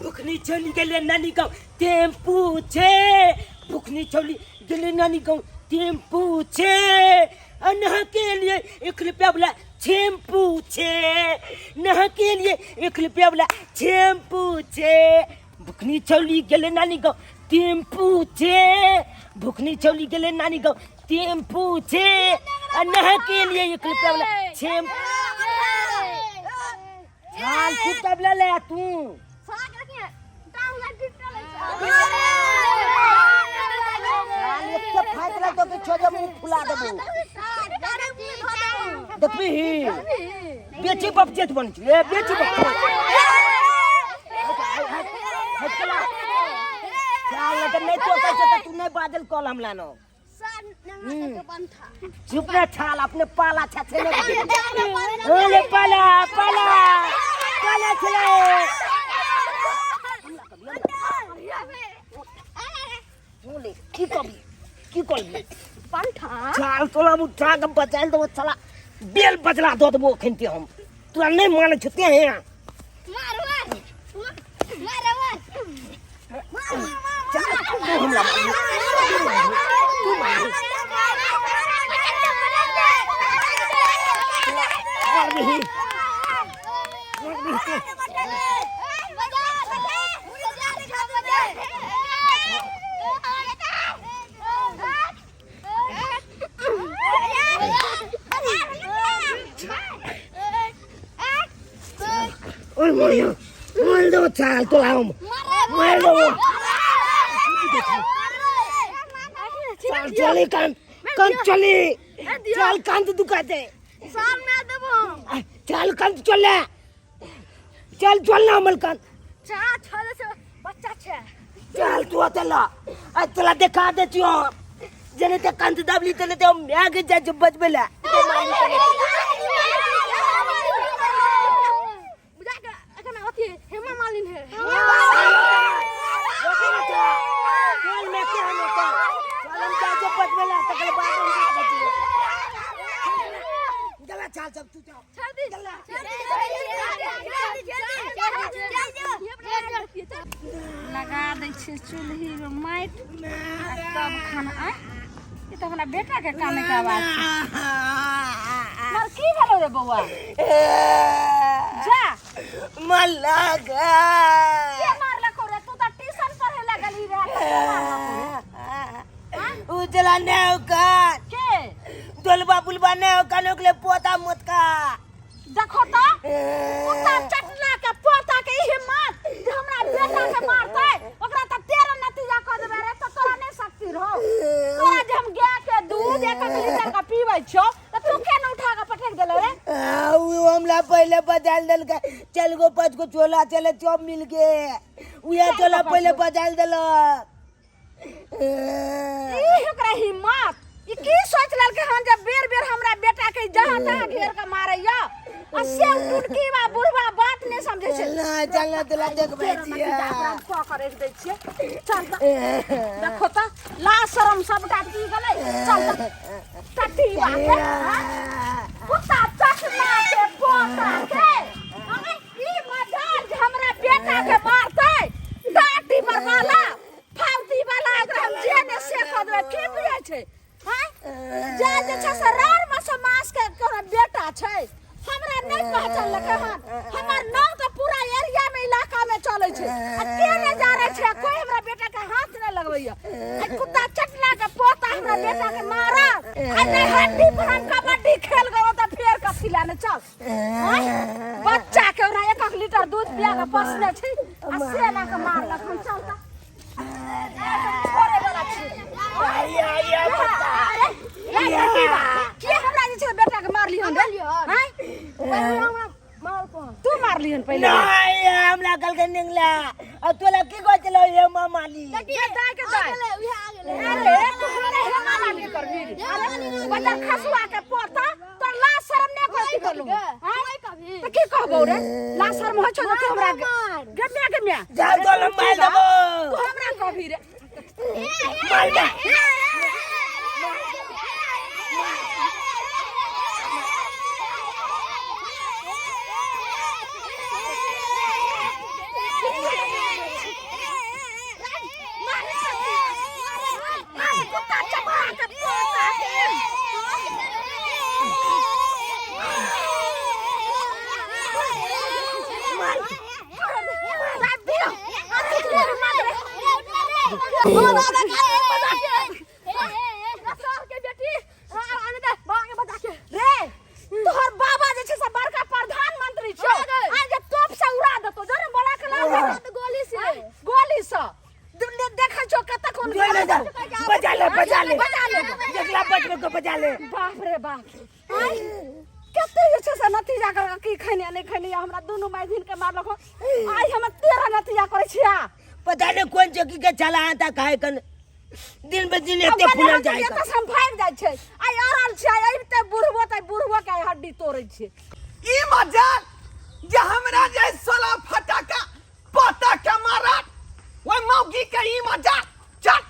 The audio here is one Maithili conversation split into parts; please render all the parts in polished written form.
भुखनी चली गेलै नानी गाँव टेम्पू छै, भुखनी चली गेलै नानी गाँव टेम्पू छै, आ नहा के लिए एक रुपया वाला शैम्पू छै, नहा के लिए एक रुपया वाला शैम्पू छै। भुखनी चली गेलै नानी गाँव टेम्पू छै, भुखनी चली गेलै नानी गाँव टेम्पू छै, आ नहा के लिए एक रुपया वाला शैम्पू। हाल तू कब ले ले तू साल एक फाइट ला तो के छोड़ मुंह फुला देबो। देखबी ही बेची बाप जेत बन छले बेची बाप चाल अगर नहीं तो कैसे तू नहीं बादल कॉल हम लानो। चुप रे छाल अपने पाला छा छे ने ओले पाला पाला पाला छले बोले की कबी की करबी पंठा चाल तोला उठा के बचाल देबो साला बेल बजला दऽ देबो अखन ते हम तोरा नहीं मानै छौ ते हैं। मार मार मार मार। चल तू हमरा तू मार मारबिही मारबिही तू। ओइ मरियो मार देबो चाल तोरा हम मार देबो चल चली कान कान चली चल कान तो दुखाते चल कान चल ले चल चल ना अमल कान चल तू अतला अतला देखा दे छियो जेने ते कान दाबली तेने ते म्याग जा जो बजबेला। चल मैं के हम चल हम जा जो बजबेला तकर बाद हम बजियो चला चल सब तू चल। लगा दै छियै चूल्हीमे माटि आ तब खाना। आँय, ई तऽ हमरा बेटाके कानैके आवाज छै। मार की भेलौ रे बौआ? जा मल्ला के मारलकौ रे? तू तऽ ट्यूशन पढ़े लगली रे, के मारलकौ रे? उजला नहीं के डोलबा बुलबा नहीं होगा ओकले पोता मोतका। देखो तो कुत्ता चटना के पोता के ई हिम्मत जे हमरा बेटा के मारतै, ओकरा त तेरह नतीजा क देबै रे। त तोरा नहीं शक्ति रहो? तोरा जे हम गाय के दूध एक एक लीटर के पीबै छौ त तू के न उठा के पटक देले रे? उ हमला पहले बदल देलकै, चल गो पाँच गो चोला चले चौप मिल के उहे चोला पहले बदल देलक। ई ओकरा हिम्मत, ई की सोच लेलकै हन जे बेर बेर हमरा बेटा के जहाँ तहाँ घेर के मारैया आ से टुटकी बा बुढ़वा बात नहीं समझै छै। चल ना चल ना तोला देखबै तेरह छियै। नतीजा ओकरा हम कऽ के राखि दै छियै। चल तऽ देखो तऽ लाज शरम सबटा की गेलै। चल तऽ टट्टी बा के हाँ? कुत्ता चटना के पोता के आँय, ई मजाल जे हमरा बेटा के मारतै। टाटी पर वाला फालती वाला एकरा हम जे ने से कऽ देबै। की बुझै छै हैं? जे जे छै से राड़ में से मास के कोनो बेटा छै, हमरा नहि पहचानलकै हन। हमर नाम तऽ पूरा एरिया में इलाका में चलै छै आ के नहि जानै छै, कोई हमरा बेटा के हाथ नहि लगबैया। आ कुत्ता चटना के पोता हमरा बेटा के मारत आ नहि हड्डी पर हम कबड्डी खेल गयो तऽ फेर कथी लए ने चल आँय? बच्चा के ओकरा एक एक लीटर दूध पिया के पोसने छी आ से ना के मारलक हन। चल तऽ छोड़े वाला छी। अरे, ए बेटी बा, के हमरा जे छै बेटा के मारली हन रे? आँय? तू मारली हन पहिले? नहीं हमरा कल के निंगला आ तोला की कहै छलो हे मामाली? के दाय के दाय। अरे तू हमरा हे मामाली करबी? अरे बच्चा खसुआ के पोता, तोर लाज शरम नहि करती करलू? आँय? तऽ की कहबौ रे? लाज शरम होइ छौ जे तू हमरा गम्या गम्या जा तोला मार देबो। तू हमरा कहबी रे? मार दे। हमरा दादा के बजा के ए के बेटी आने दे बाबा के बजा के रे तोहर बाबा जे छै से बड़का प्रधानमंत्री छै आ जे तोप से उड़ा देतो जरे बोला के ला गोली से गोली से देखै छौ कते कोन ले ले जा बजा ले बजा ले बजा ले जगला बजबे को बजा ले बाप रे बाप आइ कते जे छै से नतीजा कर की खैने नहि खैने हमरा दुनू माय धिन के मारलक आइ हम 13 नतीजा करै छिया पता नहीं कौन चौकी के चला आता काहे कन दिन ब दिन एते फूलल जाए एतऽ से हम भागि जाइ छै आइ अरल छै अबिते बुढ़बो तऽ बुढ़बो के आइ हड्डी तोड़ै छै ई मजाल जे हमरा जे सोला फटाका पोता के मारत ओहि मौगी के ई मजाल चल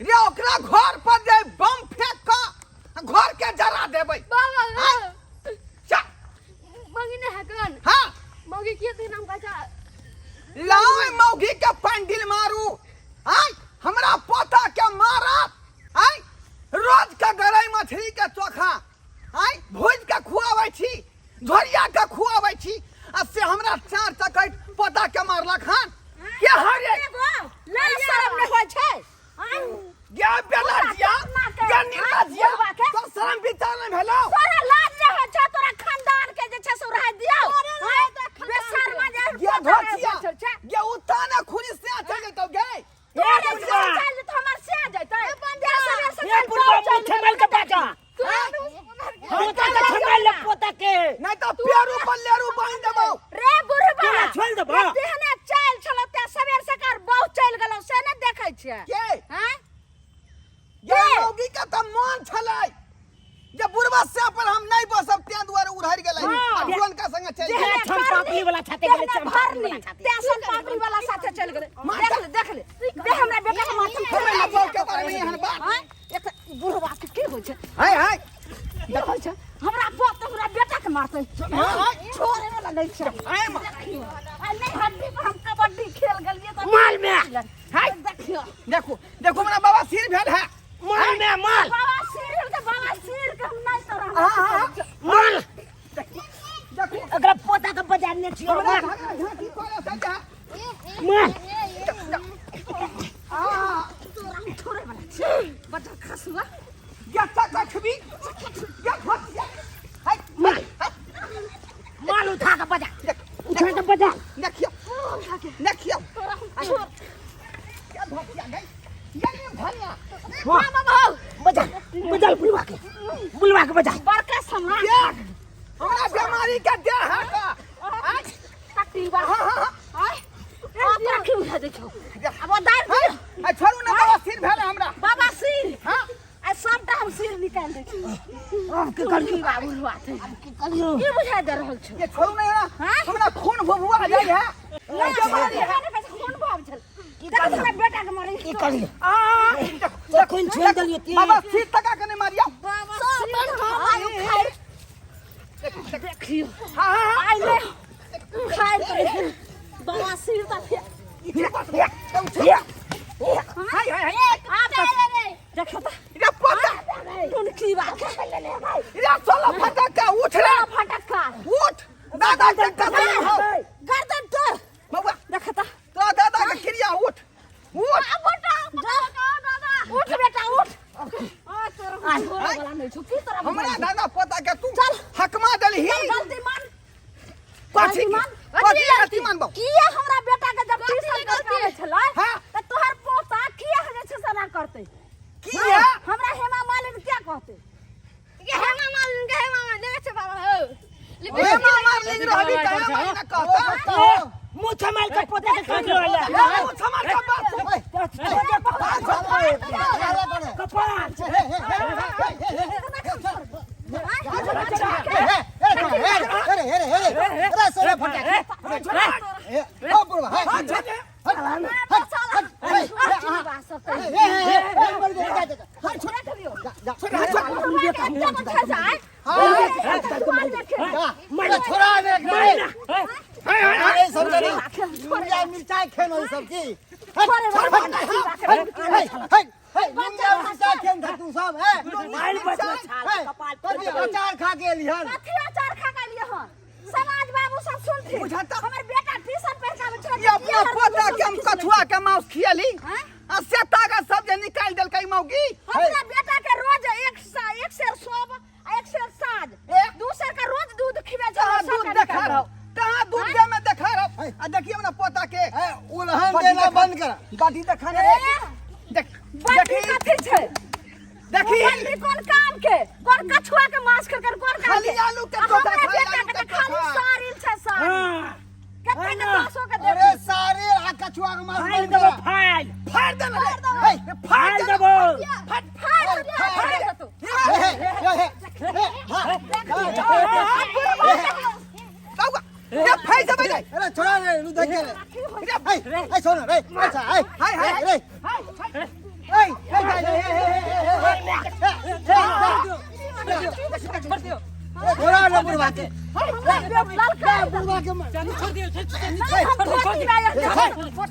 रे ओकरा घर पर जे बम फेंक के घर के जरा देबै बाबा चल मंगने हकन हाँ मौगी के दिन हम कचा लाओ ओहि मौगी के पैंडिल मारू आय हमरा पोता के मारत आय रोज के गरई मछली के चोखा आय भूज के खुआबै छी झोरिया के खुआबै छी आ से हमरा चार चकैत पोता के मारलक हन के हरे लाज शरम नहि होइ छै आँय? गे बेलाजिया गे निर्लाजिया बुढ़बा के। तो शरम विचार नहीं भेलो तोरा लाज नहि होइ छौ तोरा खानदान के जे छै से उड़ा दियौ आँय? बेशर्मा जे गे पोता के धोतिया बैठल छै। गे उताना खूनी से चल जेतौ गे तोरे बुढ़बा। से चल जेतौ, हमर से जेतै। तेसरे से ए चल, बुढ़बा चल, मुंह छमल के बाजा हम तो छमल ले पोता के नहीं तो पेरू पर लेरू बांध देबौ रे बुढ़बा तोरा छोड़ देबो। रे तेहने चल छलो ते सबेर सकार बहुत चल गेलौ से ने देखै छियै के हैं गे मौगी के त मन छलै जे बुढ़वा से पर हम नहीं बसब तें दुआरे उड़हर गेलै हाँ। आ जुअनका संगे चलि जेहने गेलै छम पापड़ी वाला छाते गेलै तेहने चम पापड़ी भरनी वाला छाते तेसन पापड़ी वाला साथे चल गेलै देख ले देख ले दे हमरा बेटा के माथम हमरा ना बाप के बारे में एहन बात हैं एक बुढ़वा के की होइ छै हाय हाय की होइ छै हमरा बाप तऽ हमरा बेटा के मारतै छोड़े वाला नहि छै हाय माँ। देखियौ आ नहि हड्डी पर हम कबड्डी खेल गेलियै तऽ माल में हाय देखियौ देखो देखो हमरा बाबा सिर भेल है माल में माल बाबा सिर के बाबा सिर के हम नहीं तोरा हाँ, हाँ, हाँ। माल देखो एकरा पोता के बाजार ने छियो हमरा माल झगड़ा झांकी करे से जा माल आ तोरा हम छोड़े वाला छी बच्चा खसुआ गे चकखबी गे फसिया हाय माल माल उठा के बजा उठा के बजा देखियो देखियो तोरा हम छोड़ क्या धोतिया गई ये नहीं धनिया हाँ बजा बजा बुलवा के बुलवा के बजा बड़का सम्राट देख हमरा बीमारी के देह है का टट्टी बा हाँ हाँ हाँ आय आ तोरा की उठा दै छौ अब दाल हाय आ छोड़ू ना बाबा सिर भेल हमरा बाबा सिर हाँ आ सबटा हम सिर निकाल दै छी अब के करियो की बाबू बात है के करियो की बुझाइ दे रहल छौ ये छोड़ू ना हमरा हाँ? हमरा खून भुभुआ जाइ है बीमारी है खून भाव छल की देखो करियो तोरा बेटा के मारे की करियो आ तो खून छोड़ देलियो ती बाबा सिर तका के नहीं मारिया बाबा सिर हम आइ उखाड़ देखियो हाँ हाँ हाँ आइ ले उखाड़ के बाबा सिर त हाय हाय हाय देखो त रे पोता कोन की बात है रे चलो फटका उठ रे फटक्का उठ दादा के कसम हो गर्दन तोड़ बउआ देखो त तोरा दादा के क्रिया उठ उठ उठ बेटा उठ आ तोरा छोड़े वाला नहीं छौ की तोरा हमरा दादा पोता के तू हकमा देलही गलती मान कथी गलती मान कथी गलती मानबौ किया हमरा बेटा के जब ट्यूशन पढ़ाबै छलै हाँ। त तोहर पोता किया जे छै से ना करतै किया हमरा हेमा मालिन क्या कहतै ये हेमा मालिन के हेमा मालिन देखे छे बाबा हो हेमा मालिन रहबी त हेमा मालिन कहता मुंह छमाल के पोता के काट लो ए, ओ छमाल के बात कपाल मिरचाई खेलौ सब की मिरचाई खेल तू सब है माइल बचवा छाल कपाल कथी अचार खा के एलिहन कथी अचार खा के एलियै हन समाज बाबू सब सुनथिन बुझाता। हमर बेटा ट्यूशन पढ़ के आबै छलै ये अपना पोता के हम कछुआ के मांस खियली हाँ? आ आ से ताकत सब जे निकालि देलकै मौगी। हमरा बेटा के रोज एक सेर सोब आ एक सेर साँझ, दू सेर के रोज दूध खिबे छै। कहाँ दूध देखा रहो, कहाँ दूध दे में देखा रहो। आ देखिए हमरा पोता के ए, उलहन देना बंद कर। बाटी देखा रे, देख। बंटी देखी। कथी छै? देखी। बंटी कोन काम के, कोन कछुआ के मांस कर कर कोन काम खाली के? आलू के आ चोखा, हमरा खाली बेटा आलू के के तऽ खाली चोखा। सारिल छै, सारिल। हाँ। कते के हाँ। दसो के अरे देखी। सारे आ कछुआ के मांस फाइल बंद देबो कर। फाइल। फाड़ दे रे, हे, फाड़ फाइल दे। देबो। फाड़ फाड़ दे, फाड़ दे तू। हे, हे, हे, हे, हे, हाँ, बाबा ये फाड़ दे बे। अरे छोड़ा रे, नु देख के रे। हे, हे, छोड़ रे, अच्छा, हे, हाय, हाय। रे, हे, हे, हे, हे, हे, हे, हे, हे, छोड़ा रे बुढ़वा के। ललका बुढ़वा के मार। नहीं, हम धोती लायक छै। छोड़, छोड़,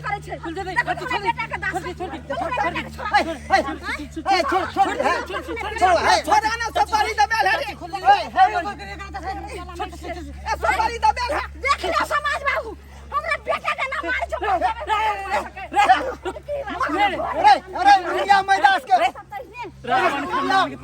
करै छै। देखो तोरा बेटा के दास। तोरा बेटा के छोड़ा। हे, हे, हे, छोड़, छोड़, हे, छोड़, हे, छोड़ा ना, सुपारी दबेल है रे। हे, हे, ए, सुपारी दबेल है। देख लियो समाज बाबू, हमरा बेटा के ना मार छौ। अरे, अरे, लुलिया मैदास के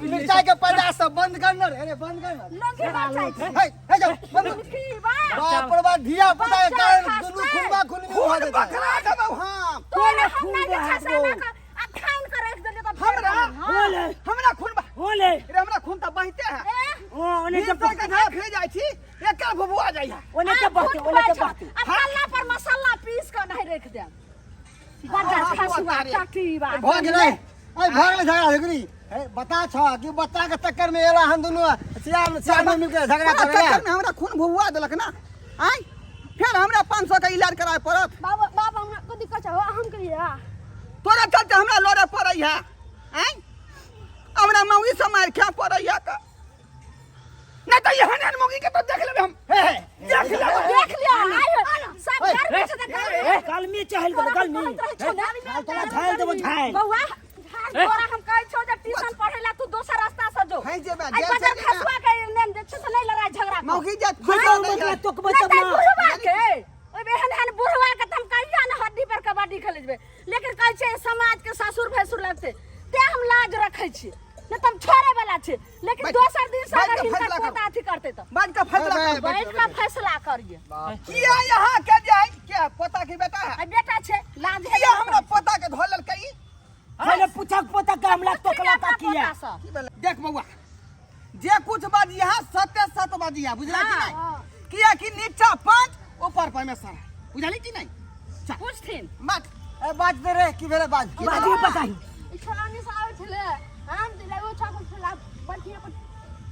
मिर्चाई के पैदास सब बंद कर न रे। अरे बंद कर न। लंगी बचाइ छै। हे, हे, जाओ बंद कर। लुंगी बा। बाप रे बाप, धिया पुता के कारण दुनू खुनबा खुनबी भऽ खून जेतै। बकरा देबौ हम। तोरा हम नहि जे छै से एना कऽ आ ठानि कऽ राखि देलियै तऽ फेर हमरा? हँ। हमरा खून होले। रे, हमरा खून तऽ बहिते है। ए, ओ ओने भिनसर के के धार फेर जाइ छी, एकर भुभुआ जाइ है। ओने के आ बहते खून ओने के बहै छौ। बहते। आ पल्ला पर मसाला पीस कऽ नहि राखि देब। बड़ा हाँ, खसुआ पोता रे। टटी बा। भऽ गेलै, ऐ भऽ गेलै झगड़ा झगड़ी। ए, बता छ कि बच्चा के चक्कर में एला हम दुनू सियार सियार में मिलके झगड़ा तोरा करे। चक्कर में हमरा खून भुभुआ देलक ना। आय फेर हमरा 500 के इलाज कराए पड़त। बाबा, बाबा, हमरा को दिक्कत है, हम करिए। तोरा चलते हमरा लड़े पड़ै है। आय हमरा मौगी से मार खा पड़ै है का नहीं तो एहन एहन मौगी के तो देख लेबै हम। हे, हे, देख लेबै। देख लियो, आइ सब घर में छै तऽ घर। कलमी चहल देबो कलमी। कहैत रहै छौ ने। तोरा झाइल देबो झाइल। बौआ, तोरा हम कहै छौ जे ट्यूशन पढ़ै ला तू दोसर रास्ता से जो। है जेबे, आइ जे बजर छै खसुआ के नेन जे छै से नहि लड़ाई झगड़ा कर। मौगी जात खुशो खुश मतलब तोकबै नहि तब तऽ ना। बुढ़वा के ओहि एहन एहन बुढ़वा के तऽ हम कहिया ने हड्डी पर कबड्डी खेलै जेबै, लेकिन कहै छै समाज के सासुर भैंसुर लगतै तें हम लाज रखै छी, नहि तऽ हम छोड़े वाला छी, लेकिन बैठ- दोसर दिन से बैठ अगर के हिनकर फैसला करू। पोता अथी करतै तऽ बैठ के फैसला कर। बैठ कऽ फैसला करिए। किया यहाँ के जाय के पोता की बेटा है? आ बेटा छै, लाज है। किया हमरा पोता के धो लेलकै ई? पहले पूछक पोता के हमला तोकला का किया? की भेलै? देख बौआ, जे कुछ बाजिया सत्य सत्य बाजिया, बुझला कि नहीं? किया कि नीचा पांच ऊपर परमेश्वर है, बुझली कि नहीं? चल पूछथिन। मत ए, बाज दे रे, की भेलै बाज। बाजी बताही। ई छोलानी से आबै छलै, हम तऽ एगो छाप छला बंठी पर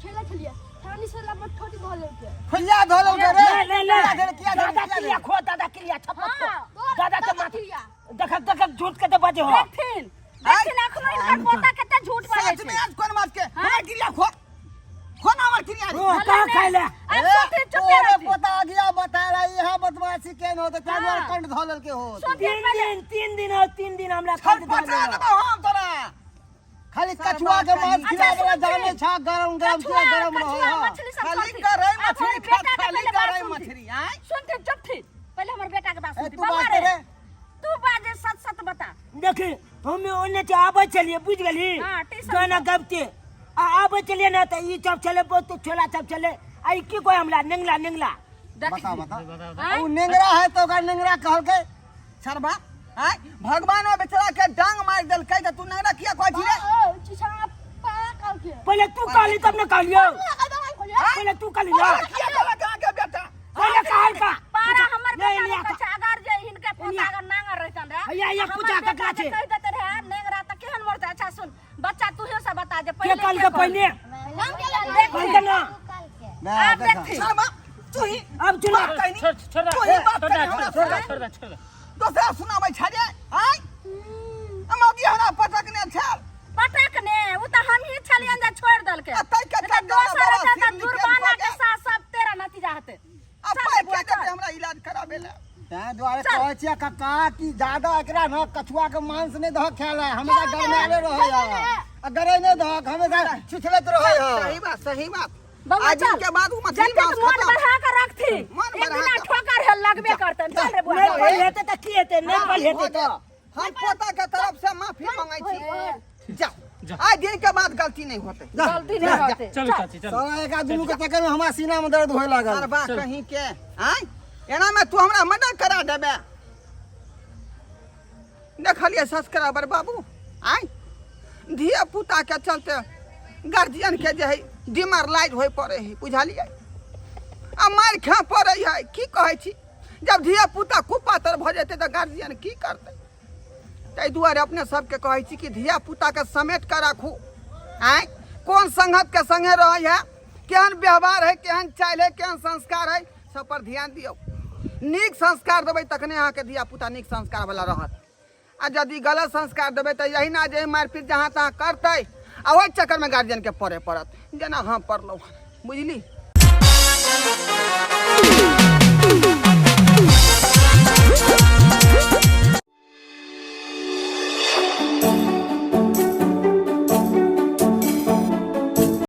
खेलै छलियै, छोलानी से लम्बा ठोटी भऽ लेलकै। खुलिया धो लेलकै रे। ले ले ले। किया धोले, किया धोले, दादा किया क्रिया धोले? खो, दादा क्रिया छप्पा खो। हाँ। दादा के माथा क्रिया। देखक देखक झूठ के तो बाजे हो। देखथिन देखथिन, अखनो हिनकर पोता कते झूठ बाजै सच में छै। आज कोन मास के हमर क्रिया खो खो ना हमर क्रिया रे। ओ कहाँ खाइ ले? आब सुनथिन, चुपे तोरे रहथिन। पोता अगिया बता रहा यहाँ बदमाशी केन हो तो क्या हाँ। कंड धो लेलकै हो। सुनथिन तीन पहिले। दिन, 3 दिन और 3 दिन हमला कंड धो छटपटा लेलक। देबौ हम तोरा। खाली कछुआ के मांस अच्छा, खिला वाला सुनथिन। जाने छा, गरम गरम कछुआ किया गरम कछुआ रहो। मछली सब खाली खाथिन। गरई आब मछली हमर खा, बेटा के खाली पहिले बात गरई सुनथिन। मछली आय। सुनथिन, चुपथिन, पहिले हमर बेटा के बात ए, सुनथिन। तू बौआ बाज रे, रे। तू बाजे, सच सच बता। देखी, हम ओने से आबै छलियै, बुझि गेली? हाँ, ट्यूशन गाना से। गाबिते आ आबै छलियै ने तऽ ई सब छलै, बहुत छोला सब छलै। आ ई की कहै हमरा नेंगला नेंगला। बता बता। आँय? उ नेंगरा है तो ओकरा नेंगरा कहलकै। छरबा आय, भगवान बेचारा के डांग मारि देलकै तऽ तू नंगरा किया कहै छी रे? ओ छिछा पारा कहलकै। पहिले तू कहली तब ने कहलियौ। पहिले तू कहली ना। तोरा किया कहलक अहाँके बेटा? पहिले कहल का। पारा हमर नहीं, बेटा नहीं नहि आता। कहै छै। अगर जे हिनके पोता नहीं। अगर नांगर रहितन रहे, हैया, हैया, हमर पूछा बेटा ककरा जे छै? कहि देते रहे नेंगरा तऽ केहन मरतै? अच्छा सुन बच्चा, तूहे से बता जे के पहिले कहल के पहिले? कहल ना। ना आब देखा। देखथिन। छरबा तू ही अब चुना। बात कहनी, तू ही बात कहनी हमरा से। दोसरा सुनाबै छै रे। आय मौगी हमरा पटकने छल। पटकने उ तऽ हमही छलियन जे छोड़ि देलकै। आ तै के नहि तऽ चलते दोसर हमरा रहतै तऽ सिर निकलि जुर्माना के पड़ै। साथ सब तेरा नतीजा हेतै। आ चल पाइ बौआ, के देतै चल। हमरा इलाज कराबै लए? तैं दुआरे चल। कहै छियै कक्का कि ज्यादा एकरा न कछुआ के मांस नहि दहक खाय लए, हमेशा गरमाले रहै है आ गरै नहि दहक, हमेशा छिछलैत रहै है। सही बात, सही बात। बौआ आज चल। के बाद उ मछली जतेक मांस मन खतम। बढ़ा के रखथिन, मन एक बढ़ा दिना के। ठोकर हेल लगतै। लगबे करतै। चल रे बुआ। नहि पढ़ेतै तऽ की हेतै? नहि पढ़ेतै तऽ हम पोता के तरफ से माफी मांगै छी। जाओ, आइ दिन के बाद गलती नहीं होते। गलती नहीं होते। चलू चाची, चलू। साला एक दुनू के चक्कर में हमरा सीना में दर्द होए लागल। अरबा कहीं के आय, एना में तू हमरा मना करा देबे। देखलिए सब्सक्राइबर बाबू, आय धिया पुता के चलते गार्जियन के जे है डिमोरलाइज होय पड़े है, बुझलिए? आ मारि खा पड़े है। की कहै छी, जब धिया पुता कुपातर भऽ जेतै तऽ गार्जियन की करतै? ताहि दुआरे अपने सबके कहै छी कि धिया पुता के समेट के राखू। आँय, कोन संगत के संगे रहै है, केहन व्यवहार है, केहन चालि है, केहन संस्कार है, सब पर ध्यान दियौ। नीक संस्कार देबै तखने अहाँके धिया पुता नीक संस्कार वाला रहत, आ यदि गलत संस्कार देबै तऽ यही ना जे मारपीट जहाँ तहाँ करतै, आ ओहि चक्करमे गार्जियनके पड़े पड़त, जेना हम पड़लहुँ, बुझली?